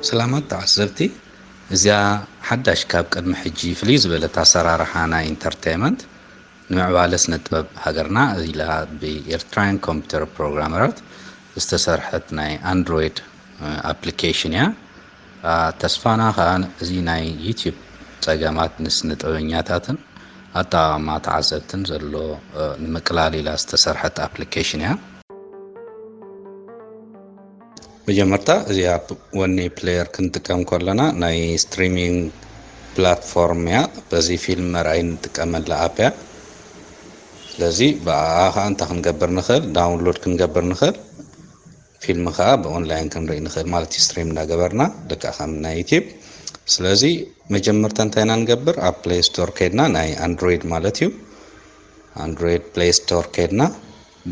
ሰላማት ተዓዘብቲ፣ እዚኣ ሓዳሽ ካብ ቅድሚ ሕጂ ፍልይ ዝበለት ኣሰራርሓ ናይ ኢንተርቴይመንት ንምዕባለ ስነ ጥበብ ሃገርና ኢላ ብኤርትራውያን ኮምፒውተር ፕሮግራመራት ዝተሰርሐት ናይ ኣንድሮይድ ኣፕሊኬሽን እያ። ተስፋና ከዓ እዚ ናይ ዩቲዩብ ጸገማት ንስነ ጥበበኛታትን ኣጠቓቕማ ተዓዘብትን ዘሎ ንምቅላል ኢላ ዝተሰርሐት ኣፕሊኬሽን እያ። መጀመርታ እዚኣ ወኒ ፕሌየር ክንጥቀም ከለና ናይ ስትሪሚንግ ፕላትፎርም እያ። በዚ ፊልም መርኣይ እንጥቀመላ ኣፕ እያ። ስለዚ ብኣኣ ከዓ እንታይ ክንገብር ንኽእል? ዳውንሎድ ክንገብር ንኽእል። ፊልም ከዓ ብኦንላይን ክንርኢ ንኽእል ማለት እዩ፣ ስትሪም እንዳገበርና ልክዕ ከም ናይ ዩቲዩብ። ስለዚ መጀመርታ እንታይ ኢና ንገብር? ኣብ ፕሌይ ስቶር ከድና፣ ናይ ኣንድሮይድ ማለት እዩ፣ ኣንድሮይድ ፕሌይ ስቶር ከድና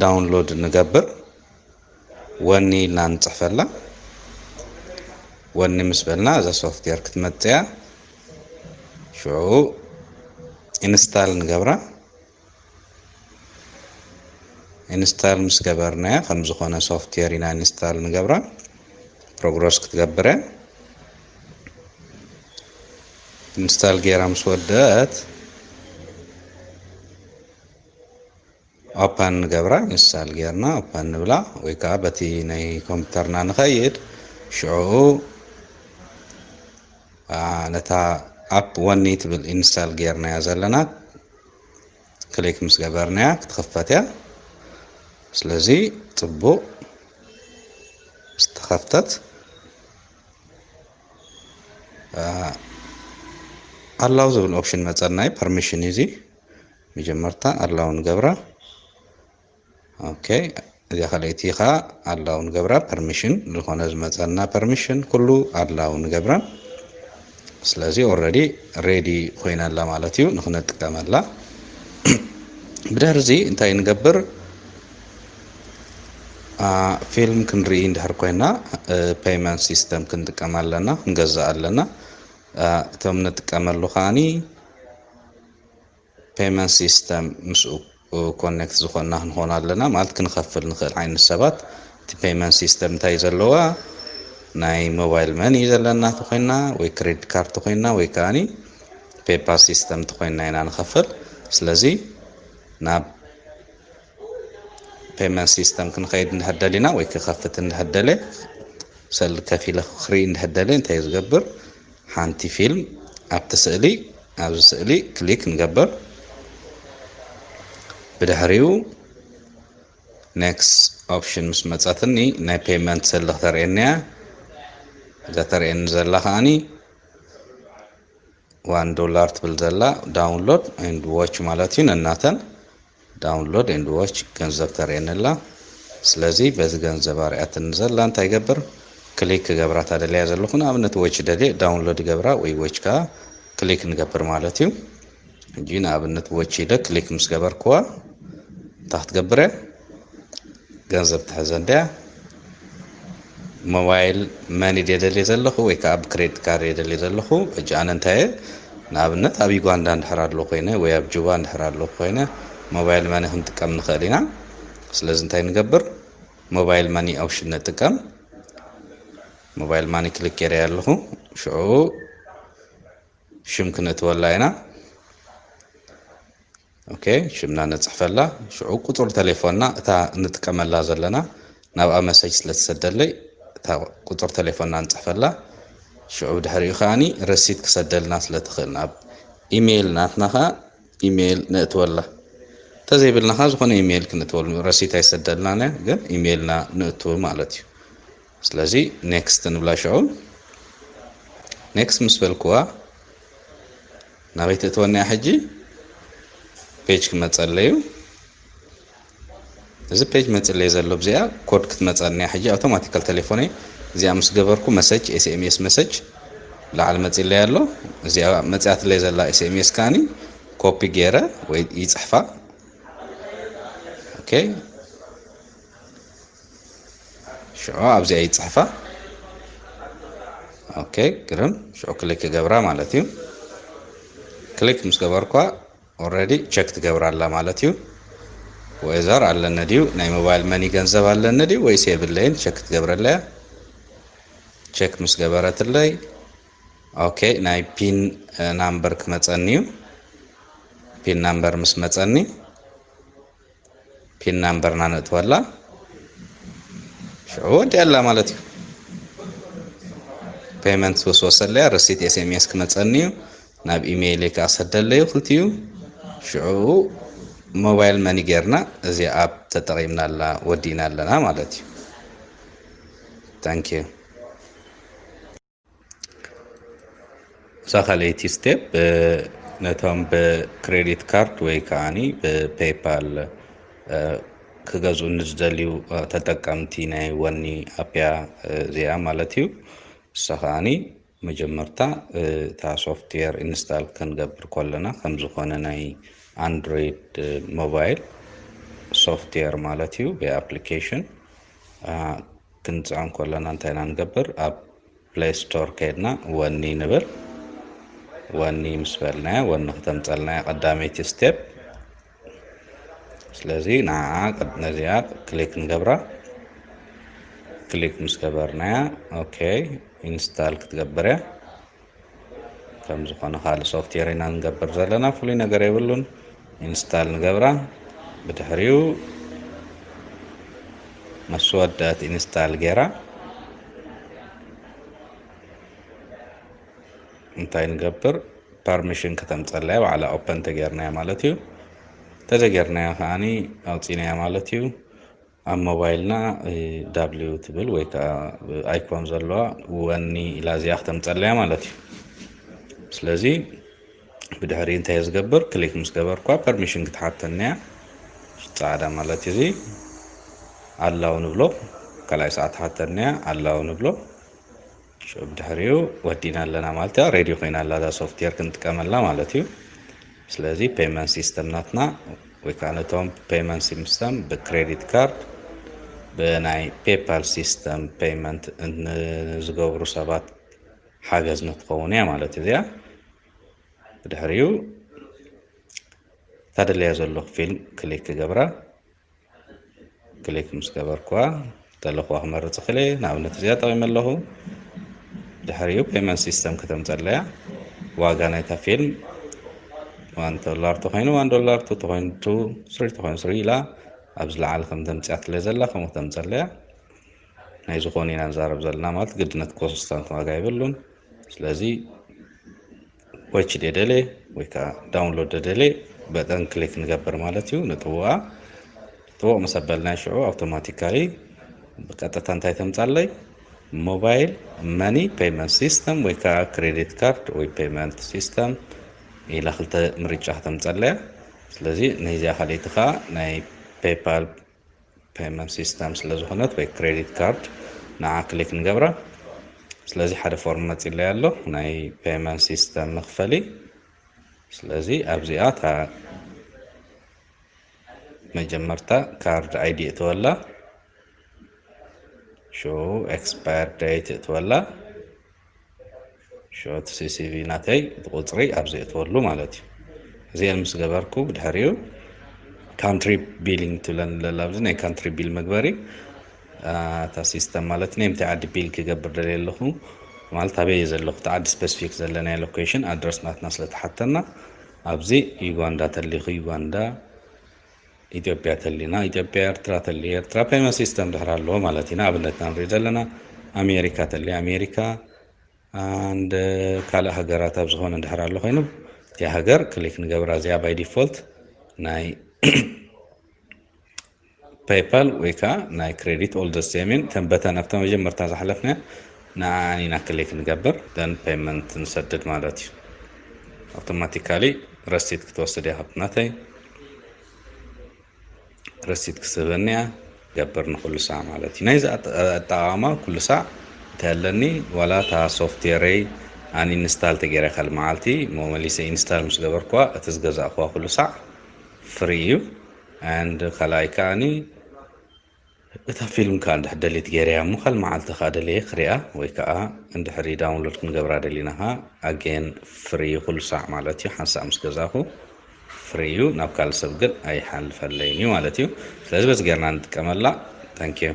ዳውንሎድ ንገብር። ወኒ ኢልና ንፅሕፈላ። ወኒ ምስ በልና እዛ ሶፍትዌር ክትመፅያ፣ ሽዑ ኢንስታል ንገብራ። ኢንስታል ምስ ገበርናያ ከም ዝኾነ ሶፍትዌር ኢና ኢንስታል ንገብራ። ፕሮግረስ ክትገብር እያ። ኢንስታል ገይራ ምስ ወደት ኦፐን ንገብራ። ኢንስታል ጌርና ኦፐን ንብላ፣ ወይ ከዓ በቲ ናይ ኮምፒውተርና ንኸይድ። ሽዑ ነታ ኣፕ ወኒ ትብል ኢንስታል ጌርናያ ዘለና ክሊክ ምስ ገበርናያ ክትኽፈት እያ። ስለዚ ፅቡቕ ዝተኸፍተት ኣላው ዝብል ኦፕሽን መፀናይ ፐርሚሽን እዚ መጀመርታ ኣላው ንገብራ። ኦኬ፣ እዚኣ ካልኣይቲ ከዓ ኣላው ንገብራ፣ ፐርሚሽን ዝኾነ ዝመፀና ፐርሚሽን ኩሉ ኣላው ንገብራ። ስለዚ ኦልሬዲ ሬዲ ኮይና ኣላ ማለት እዩ ንክንጥቀመላ። ብድሕሪ እዚ እንታይ ንገብር? ፊልም ክንርኢ እንድሕር ኮይና ፔይመንት ሲስተም ክንጥቀም ኣለና፣ ክንገዝእ ኣለና። እቶም ንጥቀመሉ ከዓኒ ፔይመንት ሲስተም ምስኡ ኮኔክት ዝኾንና ክንኾን ኣለና፣ ማለት ክንኸፍል ንኽእል ዓይነት ሰባት። እቲ ፔይመንት ሲስተም እንታይ ዘለዋ፣ ናይ ሞባይል መኒ ዘለና ተኾይና ወይ ክሬዲት ካርድ ተኾይና ወይ ከዓኒ ፔፓል ሲስተም ተኾይና ኢና ንኸፍል። ስለዚ ናብ ፔይመንት ሲስተም ክንኸይድ እንድሕር ደሊና ወይ ክኸፍት እንድሕር ደለ፣ ስእሊ ከፊለ ክርኢ እንድሕር ደለ እንታይ ዝገብር? ሓንቲ ፊልም ኣብቲ ስእሊ፣ ኣብዚ ስእሊ ክሊክ ንገብር። ብድሕሪኡ ኔክስት ኦፕሽን ምስ መጻትኒ ናይ ፔይመንት ስእሊ ክተርእየኒያ። እዛ ተርእየኒ ዘላ ከዓኒ ዋን ዶላር ትብል ዘላ ዳውንሎድ ኤንድ ዎች ማለት እዩ። ነናተን ዳውንሎድ ኤንድ ዎች ገንዘብ ተርእየኒ ኣላ። ስለዚ በዚ ገንዘብ ኣርእያትኒ ዘላ እንታይ ይገብር? ክሊክ ክገብራ እታ ደልያ ዘለኹ፣ ንኣብነት ዎች ደልየ ዳውንሎድ ይገብራ ወይ ዎች ከዓ ክሊክ ንገብር ማለት እዩ። ሕጂ ንኣብነት ዎች ኢለ ክሊክ ምስ ገበርክዋ እንታይ ክትገብር እያ? ገንዘብ ትሕዘ እንድያ። ሞባይል መኒ ድየ ደልየ ዘለኹ ወይ ከዓ ብክሬዲት ካርድ እየ ደልየ ዘለኹ? ሕጂ ኣነ እንታይ እየ? ንኣብነት ኣብ ዩጋንዳ እንድሕር ኣለኹ ኮይነ ወይ ኣብ ጁባ እንድሕር ኣለኹ ኮይነ ሞባይል መኒ ክንጥቀም ንኽእል ኢና። ስለዚ እንታይ ንገብር? ሞባይል መኒ ኦፕሽን ንጥቀም። ሞባይል ማኒ ክሊክ ገይረያ ኣለኹ። ሽዑ ሽም ክነእትወላ ኢና። ኦኬ፣ ሽምና ነጽሕፈላ። ሽዑ ቁጽሪ ተሌፎንና እታ ንጥቀመላ ዘለና ናብኣ መሰጅ ስለ ትሰደለይ እታ ቁጽሪ ተሌፎንና ንጽሕፈላ። ሽዑ ብድሕሪኡ ከኣኒ ረሲት ክሰደልና ስለ ትኽእል ናብ ኢሜይል ናትና ከኣ ኢሜይል ነእትወላ። እንተዘይብልና ከኣ ዝኾነ ኢሜይል ክንእትወሉ፣ ረሲት ኣይሰደልናን እያ፣ ግን ኢሜይልና ንእቱ ማለት እዩ። ስለዚ ኔክስት ንብላ ሽዑ። ኔክስት ምስ በልክዋ ናበይ ትእትወና እያ ሕጂ? ፔጅ ክመጸለይ እዩ። እዚ ፔጅ መጽለይ ዘሎ ብዚኣ ኮድ ክትመጸኒ እያ ሕጂ። ኣውቶማቲካል ተሌፎነይ እዚኣ ምስ ገበርኩ መሰጅ፣ ኤስኤምኤስ መሰጅ ላዕሊ መጺለይ ኣሎ። እዚኣ መጺኣትለይ ዘላ ኤስኤምኤስ ከኣኒ ኮፒ ገይረ ወይ ይጽሕፋ። ኦኬ፣ ሽዑ ኣብዚኣ ይጽሕፋ። ኦኬ፣ ግርም። ሽዑ ክሊክ ክገብራ ማለት እዩ። ክሊክ ምስ ገበርኳ already ቸክ ትገብር ኣላ ማለት እዩ። whether ኣለኒ ድዩ፣ ናይ ሞባይል መኒ ገንዘብ ኣለኒ ድዩ ወይስ የብለይን ቸክ ትገብረለያ። ቸክ ምስ ገበረትለይ okay ናይ ፒን ናምበር ክመፀኒ እዩ። ፒን ናምበር ምስ መፀኒ ፒን ናምበርና ነእትወላ ሽዑ ወዲኣላ ማለት እዩ። ፔመንት ወስወሰለያ ረሲት ኤስኤምኤስ ክመፀኒ እዩ። ናብ ኢሜይል ከኣ ሰደለዩ ክልቲኡ። ሽዑ ሞባይል መኒ ጌርና እዚ ኣፕ ተጠቒምናላ ወዲእና ኣለና ማለት እዩ። Thank you። እዛ ካልኣይቲ ስቴፕ ነቶም ብክሬዲት ካርድ ወይ ከዓኒ ብፔይፓል ክገዝኡ ንዝደልዩ ተጠቀምቲ ናይ ወኒ ኣፕያ እዚኣ ማለት እዩ። እሳ ከዓኒ መጀመርታ እታ ሶፍትዌር ኢንስታል ክንገብር ከለና ከም ዝኾነ ናይ ኣንድሮይድ ሞባይል ሶፍትዌር ማለት እዩ ብኣፕሊኬሽን ክንፅዕን ከለና እንታይ ኢና ንገብር? ኣብ ፕሌይ ስቶር ከይድና ወኒ ንብል። ወኒ ምስ በልናያ ወኒ ክተምፀልና እያ ቀዳመይቲ ስቴፕ። ስለዚ ንዓ ነዚኣ ክሊክ ንገብራ። ክሊክ ምስ ገበርናያ ኦኬ ኢንስታል ክትገብር እያ። ከም ዝኾነ ካልእ ሶፍትዌር ኢና ንገብር ዘለና፣ ፍሉይ ነገር የብሉን። ኢንስታል ንገብራ። ብድሕሪኡ ምስ ወደአት ኢንስታል ገይራ እንታይ ንገብር? ፐርሚሽን ከተምፀለያ ባዕላ ኦፐን ተገይርናያ ማለት እዩ። ተዘገይርናያ ከዓኒ ኣውፂናያ ማለት እዩ። ኣብ ሞባይልና ዳብሊው ትብል ወይ ከዓ ኣይኮን ዘለዋ ወኒ ኢላ እዚኣ ክተምፀለያ ማለት እዩ። ስለዚ ብድሕሪ እንታይ ዝገብር? ክሊክ ምስ ገበርኳ ፐርሚሽን ክትሓተንያ ፃዕዳ ማለት እዚ ኣላው ንብሎ። ካልኣይ ሰዓት ትሓተንያ ኣላው ንብሎ። ሽዑ ብድሕሪኡ ወዲና ኣለና ማለት እያ። ሬዲ ኮይና ኣላ እዛ ሶፍትዌር ክንጥቀመላ ማለት እዩ። ስለዚ ፔመንት ሲስተም ናትና ወይ ከዓ ነቶም ፔመንት ሲስተም ብክሬዲት ካርድ ብናይ ፔፓል ሲስተም ፔመንት ንዝገብሩ ሰባት ሓገዝ ንክኸውን እያ ማለት እዚኣ። ብድሕሪኡ ታደለያ ዘለኹ ፊልም ክሊክ ክገብራ። ክሊክ ምስ ገበርኩዋ ዘለኹዋ ክመርፅ ክእል። ንኣብነት እዚኣ ጠቒመ ኣለኹ። ድሕሪኡ ፔመንት ሲስተም ከተምፀለያ ዋጋ ናይታ ፊልም ዋን ዶላር ተኮይኑ ዋን ዶላር፣ ቱ ተኮይኑ ቱ፣ ስሪ ተኮይኑ ስሪ ኢላ ኣብ ዝለዓለ ከም ተምፅያትለ ዘላ ከምኡ ተምፀለያ። ናይ ዝኾነ ኢና ንዛረብ ዘለና ማለት ግድነት ኮንስታንት ዋጋ የብሉን። ስለዚ ዎች ደደለ ወይ ከዓ ዳውንሎድ ደደለ በጠን ክሊክ ንገብር ማለት እዩ። ንጥውኣ ጥውቕ ምስ ኣበልናይ ሽዑ ኣውቶማቲካሊ ብቀጥታ እንታይ ተምፃለይ? ሞባይል መኒ ፔመንት ሲስተም ወይ ከዓ ክሬዲት ካርድ ወይ ፔመንት ሲስተም ኢላ ክልተ ምርጫ ክተምፀለያ። ስለዚ ናይዚኣ ካልኣይቲ ከዓ ናይ ፔፓል ፔመንት ሲስተም ስለ ዝኾነት ወይ ክሬዲት ካርድ ንዓ ክሊክ ንገብራ። ስለዚ ሓደ ፎርም መፂለይ ኣሎ ናይ ፔመንት ሲስተም መክፈሊ። ስለዚ ኣብዚኣ እታ መጀመርታ ካርድ ኣይዲ እትወላ፣ ሽዑ ኤክስፓየር ዴት እትወላ፣ ሽዑ እቲ ሲሲቪ ናተይ እቲ ቁፅሪ ኣብዚ እትወሉ ማለት እዩ። እዚአን ምስ ገበርኩ ብድሕሪኡ ካንትሪ ቢሊንግ ትብለን ለላ ኣብዚ ናይ ካንትሪ ቢል መግበሪ እታ ሲስተም ማለት ናይ ምንታይ ዓዲ ቢል ክገብር ደልየ ኣለኹ ማለት ኣበይ ዘለኹ እቲ ዓዲ ስፔሲፊክ ዘለናይ ሎኬሽን ኣድረስ ናትና ስለተሓተና ኣብዚ ዩጋንዳ ተሊኹ ዩጋንዳ፣ ኢትዮጵያ ተሊና ኢትዮጵያ፣ ኤርትራ ተሊ ኤርትራ ፔመንት ሲስተም ድሕር ኣለዎ ማለት ኢና። ኣብነትና ንሪኢ ዘለና ኣሜሪካ ተሊ ኣሜሪካ፣ ኣንድ ካልእ ሃገራት ኣብ ዝኾነ እንድሕር ኣሎ ኮይኑ እቲ ሃገር ክሊክ ንገብራ እዚኣ ባይ ዲፎልት ናይ ፔፓል ወይ ከዓ ናይ ክሬዲት ኦል ዘ ሴም እየን። ተን በተን ኣብታ መጀመርታ ዝሓለፍና ንዓኣን ኢና ክሊክ ንገብር ደን ፔመንት ንሰድድ ማለት እዩ። ኣውቶማቲካሊ ረሲት ክትወስድ እያ ካብቲ ናተይ ረሲት ክስበኒ እያ ገብር ንኩሉ ሳዕ ማለት እዩ። ናይዚ ኣጠቃቅማ ኩሉ ሳዕ እንታይ ኣለኒ ዋላ እታ ሶፍትዌረይ ኣን ኢንስታል ተገይረ ካልእ መዓልቲ ሞ መሊሰ ኢንስታል ምስ ገበርኩዋ እቲ ዝገዛእኩዋ ኩሉ ሳዕ ፍሪ እዩ። And ካልኣይ ከዓኒ እታ ፊልም ከዓ እንድሕር ደሊት ገይረያ እሞ ካልእ መዓልቲ ከዓ ደልየ ክሪኣ ወይ ከዓ እንድሕር ዳውንሎድ ክንገብራ ደሊና ከዓ ኣጌን ፍሪ እዩ ኩሉ ሳዕ ማለት እዩ ሓንሳእ ምስ ገዛኹ ፍሪ እዩ ናብ ካልእ ሰብ ግን ኣይሓልፈለይን እዩ ማለት እዩ። ስለዚ በዚ ጌርና ንጥቀመላ። ታንኪዩ።